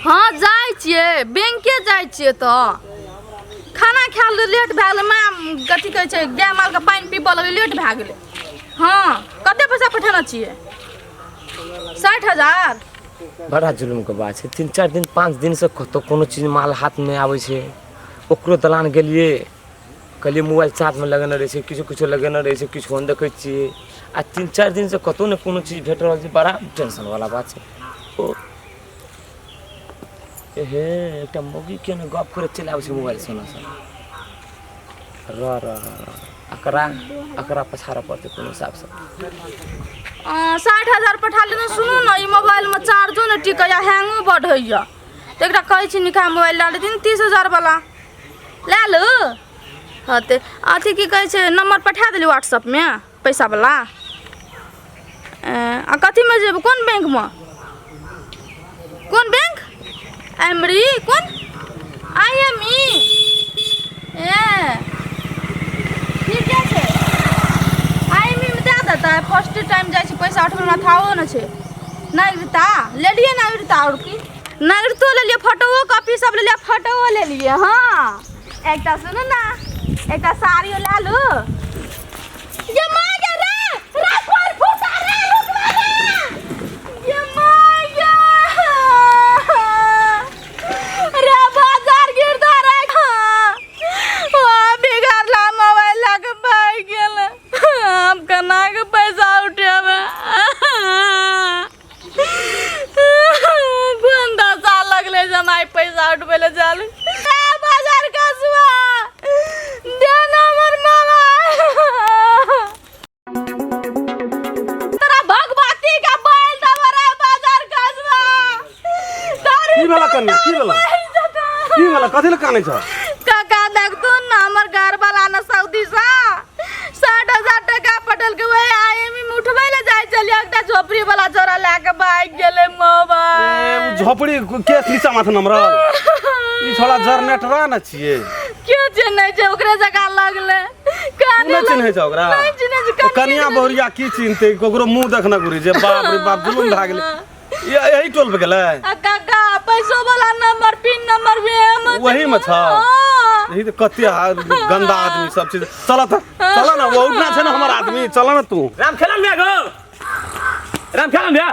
हँ जाइ छियै बैंके जाइ छियै तऽ खाना खाय लए लेट भए गेलै माँ कथी कहै छै गाय मालके पानि पीबऽ लगलै लेट भए गेलै हँ कते पैसा पठेने छियै 60,000। बड़ा जुलुमके बात छै 3 4 दिन 5 दिनसँ कतहु कोनो चीज माल हाथमे आबै छै। ओकरो दलान गेलियै कहलियै मोबाइल चार्जमे लगेने रहै छै किछो किछो लगेने रहै छै किछो नहि देखै छियै आ 3 4 दिनसँ कतहु नहि कोनो चीज भेट रहल छै। बड़ा टेंशनवला बात छै। ओ एहे एकटा मौगी के ने गप करैत चलि आबै छै मोबाइल सोनासँ र र र अकरा अकरा पछाड़ऽ पड़तै कोनो हिसाबसँ। 60,000 पठा लेने सुनू ने ई मोबाइलमे चार्जो नहि टिकैया हैंगो बड्ड होइया तऽ एकटा कहै छी निका मोबाइल लए लेथिन 30,000 वाला लए लू। हँ तऽ अथी की कहै छै नम्बर पठा देली व्हाट्सएपमे पैसावला। आ कथीमे जेबै कोन बैंकमे कोन बैंक एमरी कोन I M E ए ठीके छै I M E मे दए देतै। फर्स्ट टाइम जाइ छी पैसा उठबै हमरा थाहो नहि छै। नागरिकता लेलियै नागरिकता आओर की नागरिकतो लेलियै फोटोओ कॉपी सब लेलियै फोटोओ लेलियै। हँ एकटा सुनू ने एकटा साड़ियो लए लू। ये माँ गे रे रे पर फूटा रे रुक रे ये माँ गे रे बाजार गिरधा रे ओ बिगड़ला मोबाइल लए के भागि गेल। हम केना के पैसा उठेबै कोन दशा लगलै जे हम आइ पैसा उठबै लए चल बाजार कसुआ दे ना हमर मोबाइल। तोरा भगवती के बैल देबो रे बाजार कसुआ। की भेला कन्या की भेला की भेला कथी लए कानै छ? काका देखतु न हमर घर वाला न सऊदी से 60,000 टका पटल के वही I M E में उठबै ले जाइ छलियै एकटा झोपड़ी वाला छोरा लए के भागि गेलै मोबाइल। झोपड़ी के नीचा माथ नमरल ई छोड़ा जरनेटरा न छियै के चिन्है छै ओकरे जकाँ लगलै। तू नहि चिन्है छ ओकरा? नहि चिन्है छै। कनिया बहुरिया की चिन्हतै ककरो मुँह देखने गुरी जे बाप रे बाप जुलुम भए गेलै। यही टोल पे गेलै? आ काका पैसो वाला नंबर पिन नंबर भी हम वही में छ? यही तो कते गंदा आदमी सब चीज। चल त चल ना वो उठना छै ना हमर आदमी चल ना तू। राम खेलन भैया गो राम खेलन भैया।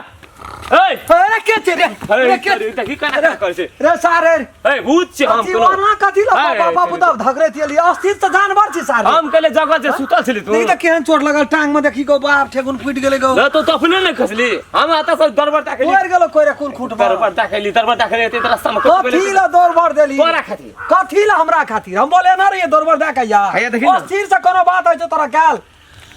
ए अरे के छै रे? अरे के देखी केना केना करै छै रे सारे ए भूत छै हम अथी ओना कथी ल बाबा पुता धकरे थियली अस्थिर त जानवर छी सारे। हम कहले जगह जे सुतल छली तू देखी त केहन चोट लगल टांग में देखी गो बाप ठेकुन फूटि गेलै गो। न तो तखने ने खसली हम आता सब दरबार ताकली मर गेलो कोइरे कुल खूट पर दरबार ताकली दरबार ताकली एते रास्ता में कथी ल दरबार देली तोरा खातिर कथी ल हमरा खातिर हम बोले ना रहिए दरबार दे के यार। हैया देखी ना। अस्थिर से कोनो बात होइ छै तोरा काल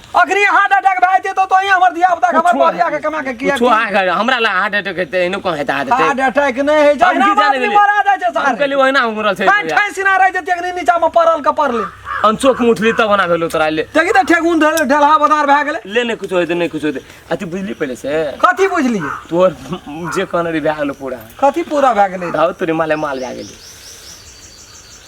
अखनी हार्ट अटैक भए जेतौ तो हमर धिया पुता हमर बरिया के कमा के किया कुछो आ हमरा ला हार्ट अटैक हेतै एनो कहाँ हेतै हार्ट हार्ट अटैक नहि होइ छै हम की जाने गेलियै? मरा जाइ छै हम सारे कहलियै ओहिना हम मरल छै ठाइ ठाइ सिना रहि जेतै अखनी नीचा मे पड़ल के पड़ले अनचोक में उठली तब ओना भेलो तोरा ले देखी तऽ ठेहुन धरे ढेलहा बदार भए गेलै। ले नहि कुछो हेतै नहि कुछो हेतै। अथी बुझली पहिले से? कथी बुझलियै? तोहर जे कहने रही भए गेलो पूरा। कथी पूरा भए गेलै? धाउ तोरी माले माल भए गेलै।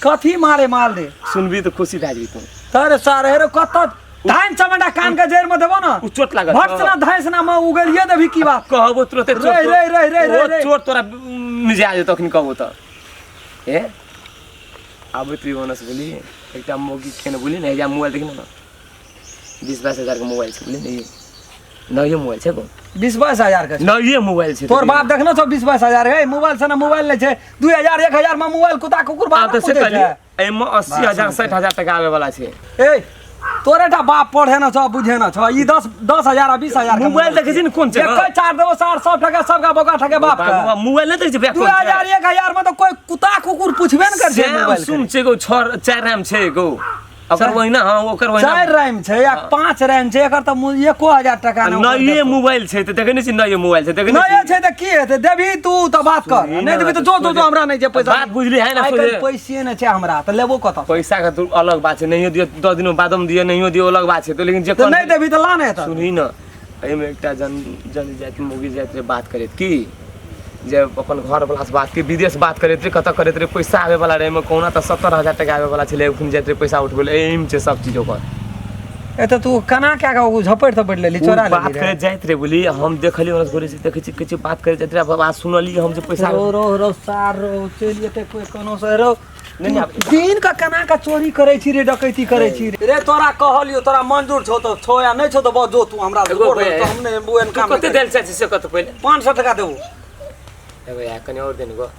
कथी मारे माल रे? सुनबी तऽ खुशी भए जेबी तू। तोरे सारे रे कत धान चमंडा कान के जड़ में देबो ना उ चोट लागत। भट से ना धान से ना म उगलिए देबी की बात कहबो तुरते चोट रे, रे, रे, रे, रे, ओ रे। चोट तोरा मिजा जेतौ अखनी कहबो तऽ। ए आबैत रही ओनस बोली एकटा मौगी केने बोली ने जा मोबाइल देखी ना 20-22 हजार के मोबाइल छै बोली ने नये मोबाइल छै गो 20-22 हजार के नये मोबाइल छै। तोर बाप देखना छौ 20-22 हजार के मोबाइल से ना मोबाइल ले छै 2000 1000 में मोबाइल कुत्ता कुकुर बाप तऽ से कहली एहिमे 80,000 60,000 टका आबै वाला छै। ए तोरे टा बाप पढ़े ना छौ बुझे ना छौ ई 10 हजार आ 20,000 के मोबाइल देखै छी ने कोन छै? एक चार देबो सार सब टका सबका बोका ठके बाप के। मोबाइल नहि देखै छी 2000 1000 में तो कोई कुत्ता कुकुर पूछबे न कर छै मोबाइल। सुन छै गो 6 4 रैम छै गो ओकर ओहिना। हां ओकर ओहिना 4 रैम छै या 5 रैम छै एकर त 1000 टका न नये मोबाइल छै त देखै नै छी नये मोबाइल छै देखै नये छै त की हेतै देबी तू त बात कर नहीं देबी त जो जो जो हमरा नहीं छै पैसा। बात बुझली है ना? आइ काल्हि पैसे नै छै हमरा त लेबो कत पैसा के तो अलग बात छै नहियो दियो 10 दिन बाद में दियो नहियो दियो अलग बात छै तो लेकिन जे त नहीं देबी त ला नै त। सुनही न एहिमे एकटा जन जन जाति मौगी जाति रे बात करैत की जे अपन घर वाला से बात के विदेश बात करैत रे कतऽ करैत रे पैसा आबै वाला रहे एहिमे कहुना तऽ 70,000 टका आबै वाला छलै एखन जाइत रहे पैसा उठबै लए एहिमे छै सब चीज ओकर। ए तऽ तू केना कए कऽ ओ झपटि थपटि लेली चोरा बात लेली करे जाइत रहे बोली हम देखली ओना गोरे से देखै छी किछु बात करे जाइत रहे बाबा सुनली हम जे पैसा रो रो रो सार रो चलि जेतै कोइ कोनो से रो नहीं, नहीं, दिन का केना का चोरी करै छी रे डकैती करै छी रे रे तोरा कहलियो तोरा मंजूर छौ तऽ छौ या नहि छौ तऽ बस जो तू हमरा एगो छोड़ दे, भैया, तऽ हम नहि एहन तू काम कते देल चाहै छी से कत पहिले 500 टका देबो ए भैया कनि और देने गो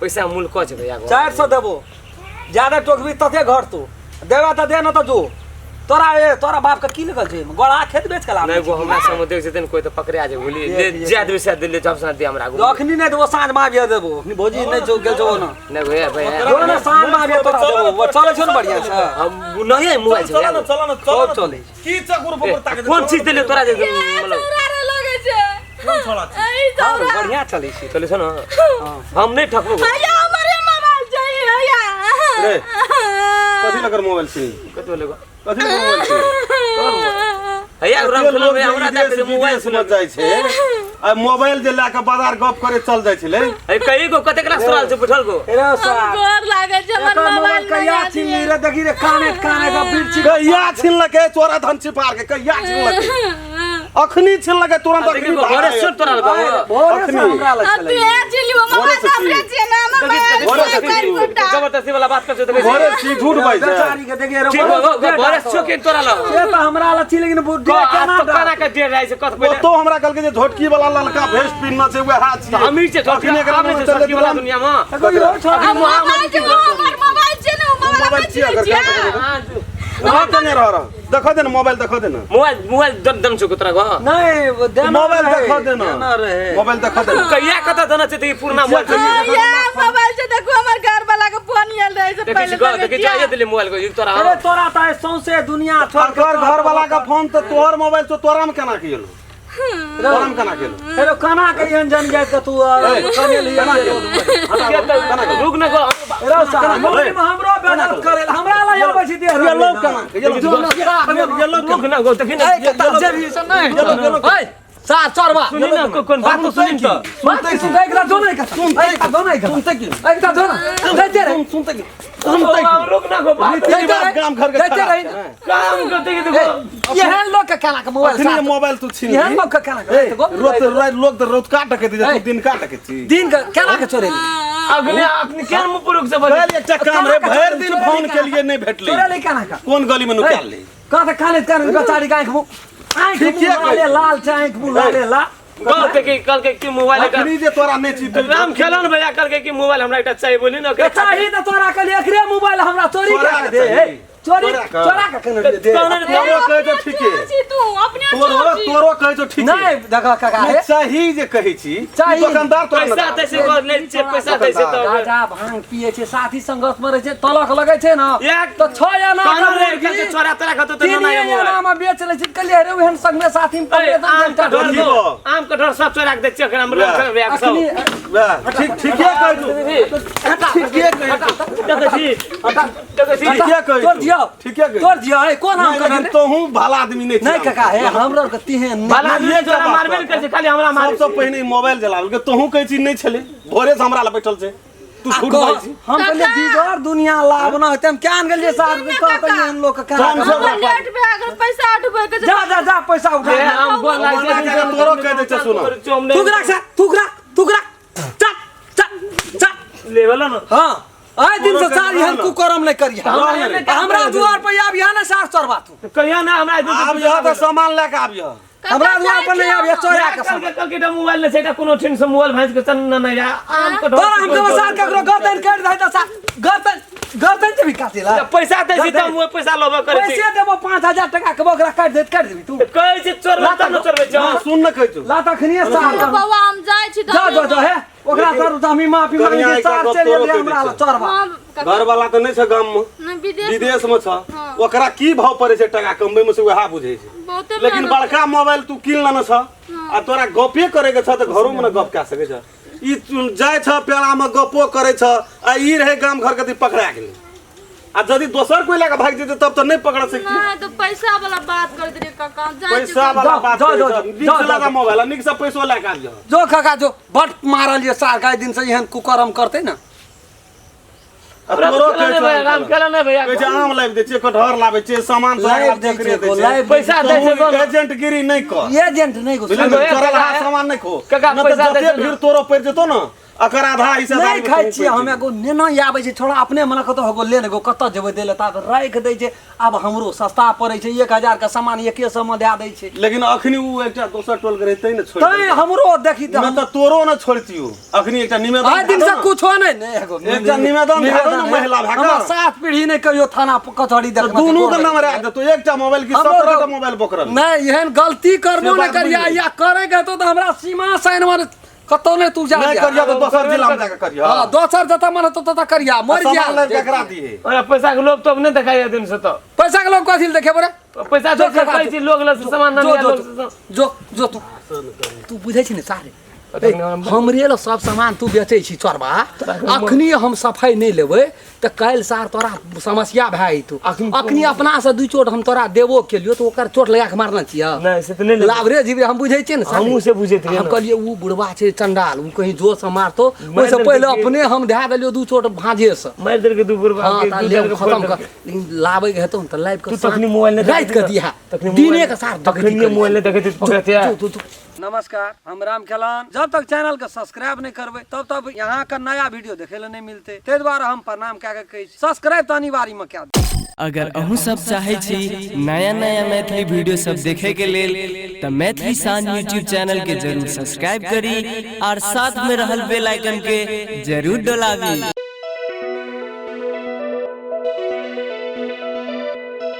पैसा मूल क छै भैया 400 देबो ज्यादा टोकबी तते घटतो देबे तऽ दे न तऽ जो तोरा ए तोरा बाप के की लगल छै गोड़ा खेत बेच के लाबै नहीं गो हमरा संग देख जेतै कोई तऽ पकड़े आ जाए बोली ले जा देबे से दे ले जब से दे हमरा गो अखनी नहि देबो साँझ मे आबिये देबो अखनी भौजी नहि छौ गेल छौ ना नहीं भैया भैया जो ना साँझ मे आबिये तोरा देबो चलै छौ ने बढ़िया से हम नहीं है मोबाइल छै चल न चल न चल सब चलै छै की चकुर पकुर ताके कोन चीज देले तोरा जे मतलब चौरा रे लगै छै कोन छोड़ा छै? ई चौरा बढ़िया चलै छै चले छ न हम नहीं ठकबो गो। हैया हमरे मोबाइल चाहिए हैया रे कथी लगर मोबाइल छी कतो लेगो कथी लगर मोबाइल छी हैया राम कते खेलो लोग भैया हमरा विदेश दे मोबाइल विदेश में जाइ छै आ मोबाइल जे लए के बाजार गप करे चल जाइ छलै ए कही गो कते क्लास तोरा छै बैठल गो रे हम सार गोर लागै छै हमर एकर मोबाइल मोबाइल कहिया मंगा छीन दिअ। ली रे देखी रे काने काने का बिरछी कहिया छिनलकै चोरा धन छिपार के कहिया छिनलकै अखनी छिनलकै तुरंत देखी अखनी गो घरे सुन तोरा गो भोरे से हमरा लग अब छलै तू ए चिल्ली मोबाइल से हमरे छियै ना हमर मोबाइल भोरे से छियै, छी। गोटा। जबरदस्ती वाला बात कर छै देखै घरे छी झूठ बाजै छै बेचारी के देखिए रे ठीक हो घरे छो के तोरा लग से तऽ हमरा लग छी लेकिन बुद्धि केना तो केना के दे रहै छै कत पहिले ओतो हमरा कहलकै जे झोटकी वाला ललका भेस्ट पिन्हना छै वएह छियै अमीर छै अखनी एकरा अमीर छै सड़की वाला दुनिया में एगो इहो छोड़ा अब मोबाइल छै हमर मोबाइल छै ने मोबाइल मोबाइल हमरे छियै अगर छियै। रह कने रह रह देखो दे ना मोबाइल देखो दे ना मोबाइल मोबाइल दम दम छो तोरा गो नहीं देना मोबाइल रहे, देखो दे ना देना रहे मोबाइल देखो दे ना कहिया कत देना छै त ई पुरना मोबाइल हैया मोबाइल छै देखू हमर घर वाला के फोन आयल रहै से देखै पहिले छी गो देखै देखै छियै। छी आइए देले मोबाइल को ई तोरा अरे तोरा तऽ सौंसे दुनिया छोड़ के घर घर वाला का फोन तऽ तोहर मोबाइल छौ तोरा में केना के गेलो तोरा में केना गेलो हेरो कना के एहन जन जाइत के तू कने लिए रुक न गो रो साला मम्मी में हमरो बेइज्जत करे हमरा लग आबै छी देह ये लो केना के ये लो ये लो रुक न गो देखी न कतऽ जेबही से नहि ओइ सार चोरबा सुनी न कोन बात तो सुनी त बात की सुनते एकरा जो नहीं कथा सुनते जो नहीं कथा सुनते की एकरा जो ना जाइते रही सुनते की सुनते की रुक न गो बात रीति रिवाज गाम घर के जाइते खराब रही छै ने। काम करते के देखो एहन लोग के केना के मोबाइल अखनी साथ ये मोबाइल तू छीन एहन लोग के केना के ए, रोत रात लोग तऽ रोत का टकैत छै तू दिन का टकैत छी दिन के केना के चोरेली अगले अपने केन मुंह पर रुक से बजे काल्हि एकटा काम रहे भरि दिन फोन केलिए नहि भेटलै चोरेली केना के कोन गली में नुकायल रही कहाँ तऽ काने काने बेचारी के आँखि मुँह आँखि ठीके मुँह लाले कहै छी। लाल छै आँखि मुँह लाले लाल कल के कल के की मोबाइल अखनी जे तोरा नहि छी राम खेलन भैया कल के की मोबाइल हमरा एकटा चाहिए बोली न के चाही तऽ तोरा कहलियै एकरे मोबाइल हमरा चोरी चोरा कए के के दे चाही। हे चोरी चोरा के। चोरा के केना दे तोरो कहै छौ ठीके छी तू अपने तोरो चोर छी। तोरो कहै छौ ठीके नहि देखऽ काका हे चाही जे कहै छी चाही। दोकानदार तोरा पैसा नहि दै छै गो ले छै पैसा दै छै तऽ गाजा भांग पिए छै साथी संगत में रहै छै तलक लगै छै ने एक तऽ छह आना कानून के रे मुर्गी कल के चोरा तोरा खतो तऽ तीन ना मोबाइल आना में बेच लै छै कहलियै रे ओहन संगमे साथी में पकड़े तऽ आम जनता कटहर देखी दो गो। आम कटहर सब चोरा के दै छियै एकरा में वएह। राम खेलन भैया सब अखनी वएह ठीक ठीके कहै छौ ठीके कहै छौ देखै छी देखै छी ठीके कहै तोर छौ दियौ ठीके कहै तोर दियौ हे कोन आम नहि, लेकिन कटहर तोहूँ भला आदमी नहि नहि काका हे हमरो के तिहेन भला आदमी एकटा तोरा बात मारबे ने करै छै खाली हमरा मारै सबसँ पहिने ई मोबाइल जलाबल तोहूँ कहै छी नहि छलै भोरे से हमरा लग बैठल छै तू झूठ बाजै छी हम कहलियै दीदर दुनिया लाभ न होतै हम क्या गेलियै साथ में कह कहियै हम लोग के केना हम सब हमर लेट भए गेल पैसा उठबै के छै। जा जा जा पैसा उठा ए, हम गोर लागै ओना के तोरो कहि दै छै सुनो। थूक राख सा थूक राख थूक राख चल चल चल लेवल न हाँ आइ दिन से तोरो सार कहि एहन ना। कुकर्म नहि करिहा हमरा दुआर पर आब यहाँ ने सार चोरबा तू कहिया ना हमरा आब यह तऽ सामान लए के आबियह हमरा दुआर पर नहि आब चोरा के कल के कल के मोबाइल ले छै एकटा कोनो ठिन से मोबाइल भाँज के चल न न या आम कटहर तोरा हम कहबो सार ककरो गर्दन काटि दही तऽ सार गर्दन गर्दन जेबही काटै ला पैसा दै छी तऽ हम पैसा लेबे करै छी पैसे देबो 5000 टका के ओकरा काटि देत काटि देबही तू कहै छी चोरबै तब न चोरबै छी हाँ, सुन न कहै छौ ला तखनिए सार तो बौआ हम जाइ छी जा जा जा हे ओकरा तर तऽ हमी माफी मांगे कनिया छी एकटा सार गप चलि तोरो एलै कहि हमरा दै ला छै। चोरबा घर वाला तऽ नहि छै गाम में नहि विदेश विदेश में छ ओकरा की भाव पड़ै छै टका कमबै में से वएह बुझै छै बहुते लेकिन मेहनत बड़का मोबाइल तू कीन लेने छ आ तोरा गपे करे के छ तऽ घरो में ने गप कए सकै छ ई जाइ छ पेड़ा में गपो करे छ आ ई रहे गाम घर के तऽ पकड़ा गेलै आ यदि दोसर कोई लए के भागि जेतै तब तऽ नहि पकड़ सकती नहि तऽ पैसा वाला बात करैत रहियै काका हम जाइ छी पैसा वाला जाओ, बात जाओ, करै जाओ, छ जाओ, नीक से जाओ, लगा जाओ। मोबाइल आ नीक से पैसो लए के आबि जाओ जो काका जो बड मारल ये सार गाय दिन से एहन कुकर्म करते ना आ तोरो खेला नहीं भैया, राम खेला नहीं भैया। कहै छै आम लाबि दै छियै, कटहर लाबै छियै, सामान सब लाबि लाबि दै दै छियै, छै। लाबि पैसा दै छै तू कोन? एजेंट गिरी नहि कर। एजेंट नहि गो। बुझलियै ने? भैया, चोरल काका, हाथ सामान नहि खो। काका, नहि तऽ पैसा दै जते छै ने। भीड़ तोरो पड़ि जेतौ ने, अकर आधा हिस्सा नहि खाइ छियै हम। एगो नेना आबै छै छोड़ा अपने मने कतौ एगो ले ने गो, कतऽ जेबै दै लए, ताबे राखि दै छै। आब हमरो सस्ता पड़ै छै, 1000 के सामान 100 मे दए दै छै। लेकिन अखनी उ एकटा दोसर टोल के रहतै ने छोड़ि तैं देलकै। हमरो देखी तऽ नहि तऽ तोरो ने छोड़तियौ। अखनी एकटा निवेदन आइ दिन भए से ने। कुछो नहि ने एगो एकटा निवेदन भए ने महिला भए हमरा कऽ। 7 पीढ़ी नहि कहियो थाना कचहरी तऽ देखने दुनू के नाम राखि देतौ, एकटा मोबाइल की 17टा मोबाइल बोकरल। नहि, एहन गलती करबो से नहि बात करिया बुझि या करे के हेतौ तऽ हमरा सीमा साइन माने कतौ नहि तू जा। नहि करिया तऽ दोसर जिला मे जाके करिया। हाँ, दोसर जतऽ मन हेतौ ततऽ करिया, मरि जा। सामान लाबि कऽ केकरा दिहे? ओकरा पैसा के लोभ तोभ नहि देखाइया दिन से तऽ। पैसा के लोग कथी लए देखेबो रे? पैसा जो दै छै, काका, कहै छी लोग लग से सामान जो न जो लोग से। जो जो तू तू बुझै छी ने सारे हमरे लग सब सामान तू बेचै छी चोरबा। अखनी हम सफाइ नहि लेबै तऽ काल्हि सार तोरा समस्या भए जेतौ। अखनी अपना से 2 चोट हम तोरा देबो केलियो तऽ ओकर चोट लगा के मारने छियै। नहि, से तऽ नहि लेबै। लाभ रे जीव रे, हम बुझै छियै ने सारे। हमहूँ से बुझैत रहियै हम ने। कहलियै उ बुढ़बा छै चंडाल, उ कहीं जोर से मारतो, ओहिसँ देलकै पहिले की? अपने हम धए देलियो 2 चोट भाँजे से। मारि देलकै दू बुढ़बा हाँ, के, तऽ दू लेब देलकै, खतम फोड़ि कर। देलकै। लेकिन लाबै के हेतौ ने तऽ लाबि कऽ तू तखनी मोबाइल नहि राति के देखैत दिहा, तखनी दिने मोबाइल के सार डकैती तखनिये करै मोबाइल नहि देखैत पकड़ैत जो, जो, जो। नमस्कार, हम राम खेलान। जब तक चैनल के सब्सक्राइब नहीं करबै तब तक यहाँ का नया वीडियो देखे ला नहीं मिलते, ताहि दुआरे हम प्रणाम कए के कहै छी सब्सक्राइब तऽ अनिवार्य में कए दियौ। अगर अहूँ सब चाहै छी नया नया मैथिली वीडियो सब देखे के लेल तऽ मैथिली शान यूट्यूब चैनल के जरूर सब्सक्राइब करी और साथ में रहल बेल आइकन के जरूर डोलाबी।